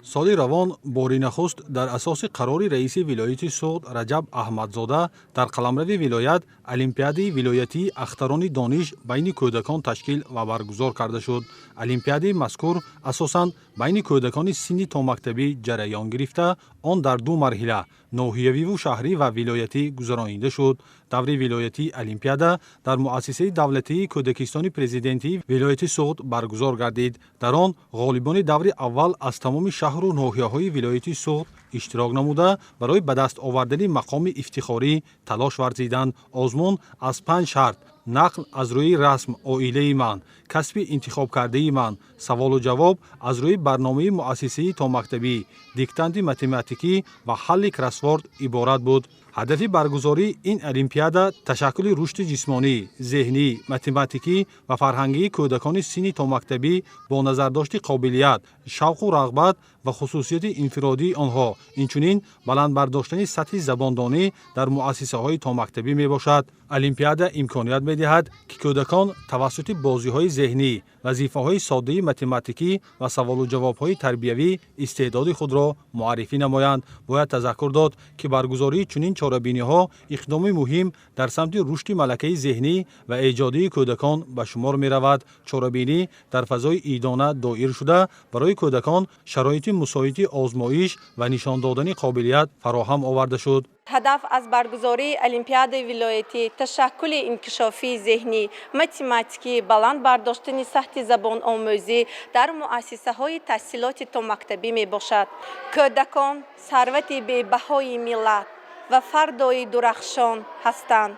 Соли равон бори нахуст дар асоси қарори раиси вилояти Суғд Раҷаб Аҳмадзода дар қаламрави вилоят олимпиадаи вилоятии «Ахтарони дониш» байни кӯдакон ташкил ва баргузор карда шуд. Олимпиадаи мазкур асосан байни кӯдакони синни томактабӣ ҷараён гирифта, он дар ду марҳила — ноҳиявиву шаҳрӣ ва вилоятӣ гузаронида шуд. Даври вилоятии олимпиада дар муассисаи давлатии кӯдакистони президентии вилояти Суғд баргузор гардид. Дар он ғолибони даври аввал аз тамоми шаҳру ноҳияҳои вилояти Суғд иштирок намуда, барои ба даст овардани мақоми ифтихорӣ талош варзиданд. Озмун аз панҷ шарт: нақл аз рӯи расм «Оилаи ман», касби интихобкардаи ман, саволу ҷавоб аз рӯи барномаи муассисаи томактабӣ, диктанти математикӣ ва ҳалли кроссворд иборат буд. Ҳадафи баргузории ин олимпиада ташаккули рушди ҷисмонӣ, зеҳнӣ, математикӣ ва фарҳангии кӯдакони синни томактабӣ бо назардошти қобилият, шавқу рағбат ва хусусияти инфиродии онҳо, инчунин баланд бардоштани сатҳи забондонӣ дар муассисаҳои томактабӣ мебошад. Олимпиада имконият медиҳад, ки кӯдакон тавассути бозиҳои зеҳнӣ, вазифаҳои соддаи математикӣ ва саволу ҷавобҳои тарбиявӣ истеъдоди худро муаррифӣ намоянд. Бояд тазаккур дод, ки баргузории чунин чорабиниҳо иқдоми муҳим дар самти рушди малакаи зеҳнӣ ва эҷодии кӯдакон ба шумор меравад. Чорабинӣ дар фазои идона доир шуда, барои кӯдакон шароити мусоиди озмоиш ва нишон додани қобилият фароҳам оварда шуд. Ҳадаф аз баргузории олимпиадаи вилоятӣ ташаккули инкишофии зеҳнӣ, математикӣ, баланд бардоштани сатҳи забономӯзӣ дар муассисаҳои таҳсилоти томактабӣ мебошад. Кӯдакон сарвати бебаҳои миллат ва фардои дурахшон ҳастанд.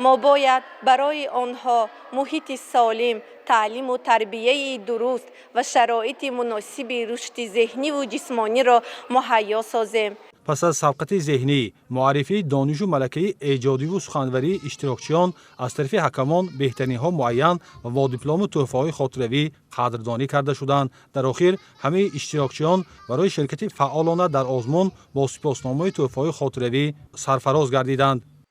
Мо бояд барои онҳо муҳити солим, таълиму тарбияи дуруст ва шароити муносиби рушди зеҳниву ҷисмониро муҳайё созем. Пас аз сабқати зеҳнӣ, муаррифии донишу малакаи эҷодиву суханварии иштирокчиён аз тарафи ҳакамон беҳтаринҳо муайян ва бо диплому тӯҳфаҳои хотиравӣ қадрдонӣ карда шуданд. Дар охир ҳамаи иштирокчиён барои ширкати фаъолона дар озмун бо сипосномаи тӯҳфаҳои хотиравӣ сарфароз гардиданд.